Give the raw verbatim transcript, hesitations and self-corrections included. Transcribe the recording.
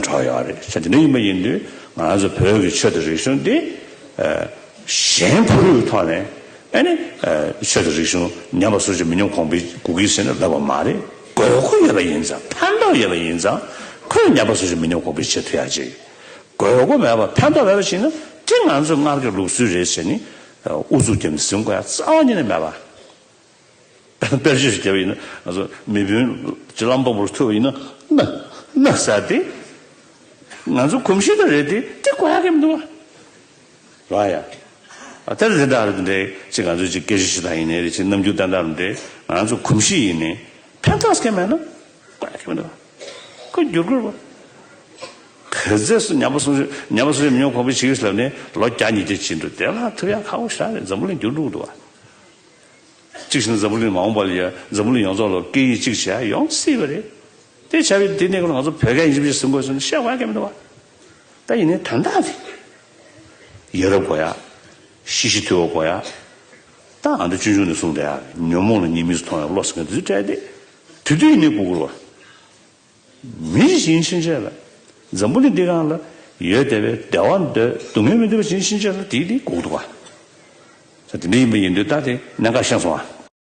གྲགས་ཡོད་རེད། བྱས་དེ་འདྲ་ཡིན་པ་ཡིན་དུས་ང་རང་ཚོ་བོད་ཀྱི་ཆོས་དང་རིག་གཞུང་འདི་གཞན་ཕ་རོལ་ཐོག་ནས་ཨ་ནི་ཆོས་དང་རིག་གཞུང་ཉམས་པ་སོར་ཆུད་མི་ཉམས་གོང་འཕེལ་དགོས་ཀྱི་ཟེར་ནས་ལབ་པ་མ་རེད། དགོས་མཁོ་ཡོད་པ་ཡིན་ཙང་ཕན་ཐོགས་ཡོད་པ་ཡིན་ཙང་ཁོས་ཉམས་པ་སོར་ཆུད་མི་ཉམས་གོང་འཕེལ་བྱེད་ཐུབ་ཡག་ཅིག་དགོས་མཁོ་མེད་པ་ཕན་ཐོགས་མེད་པ་ཞིག་ན་དེ་ང་ཚོས་སྔར་གྱི་ལུགས་སྲོལ་རེད་ཟེར་ནས་ཨུ་ཚུགས་རྒྱབ་ནས་ཟིན་དགོས་ཡག་རྩ་བ་ཉིད་ནས་མེད་པ། དཔེར་བརྗོད་ཞིག་བརྒྱབ་པ་ཡིན་ན་ང་ཚོ་མི་དཔོན་ཅིག་ལམ་སྟོན་པར་ཐུག་པ་ཡིན་ན་ན་ན་ཟེར་ཏེ། ང་ཚོ་གོམས་གཤིས་དང་རེད་དེ་དེ་དགོས་ཡག་གི་མི་འདུག་བ། རེད་ཡ། ཨ་དེ་རེད་འདྲ་རེད་འདྲ་ཅིག་ང་ཚོ་ཅིག་སྐད་ཆ་བཤད་སྟངས་ཡིན་ནའི་རེད། ཅིག་རྣམ་འགྱུར་བསྟན་སྟངས་རེད་འདྲ་ང་ཚོ་གོམས་གཤིས་ཡིན་ནའི་ཕན་ཐོགས་སྐད་མེད་ན་དགོས་ཡག་གི་མི་འདུག་བ། ཁོ་འགྱུར་དགོས་རེད་བ། ག་ཚད་སུ་ཉམས་པ་སོང་ཉམས་པ་སོང་མི་ཉམས་གོང་འཕེལ་བྱེད་ཀྱི་ཟེར་ནས་ལོ་བརྒྱ་ཉིས་བརྒྱ་ཕྱིན་འགྲོ་དེ་ལ་ཐུབ་ཡག་ཁག་པོ་ཞེ་དྲག་རེད། འཛམ་བུ་གླིང་འགྱུར་འགྲོ་གི་འདུག་བ། གཅིག་བྱས་ན་འཛམ་བུ་གླིང་མ་འོངས་པ་ལ་ཡ་འཛམ་བུ་གླིང་ཡོངས་རྫོགས་ལ་སྐད་ཡིག་གཅིག་བྱས་ཡོང་སྲིད་པ་རེད། དེ་བྱ་བའི་དེ་གནས་སྐབས་ལ་ང་ཚོ་བོད་སྐད་ཡིན་གཅིག་མིན་གཅིག་ཟིན་དགོས་ཟེར་ན་བཤད་དགོས་ཡ་གང་ཡང་མི་འདུག་བ། ད་ཡིན་ནའི་དོན་དག་དེ་ཡ་རབས་དགོས་ཡ། ཤེས་བཞིན་དུལ་བ་དགོས་ཡ། ད་ཨ་འདྲ་ཆུང་ཆུང་ནས་གསུངས་བསྡད་ཡ་ཉོན་མོངས་ལ་ཉེས་དམིགས་སུ་མཐོང་ཡ་བློ་ཟེར་མཁན་དེ་ཚོའི་གྲས་དེ་དུས་དུས་ཡིན་ནའི་དགོས་ཀྱི་རེད་བ། མི་ཞིག་ཡིན་ཕྱིན་ཆད་ལ། འཛམ་བུ་གླིང་འདི་སྒང་ལ་ཡོད་བསྡད་པའི་བདེ་བ་འདོད་སྡུག་བསྔལ་མི་འདོད་པ་ཞིག་ཡིན་ཕྱིན་ཆད་ལ་དེའི་དེ་དགོས་འདུག་ག་ས་དེ་འདྲ་ཡིན་པ་ཡིན་དུས་ད་དེ་གནད་འགག་ཤེས་སོང་ཨ།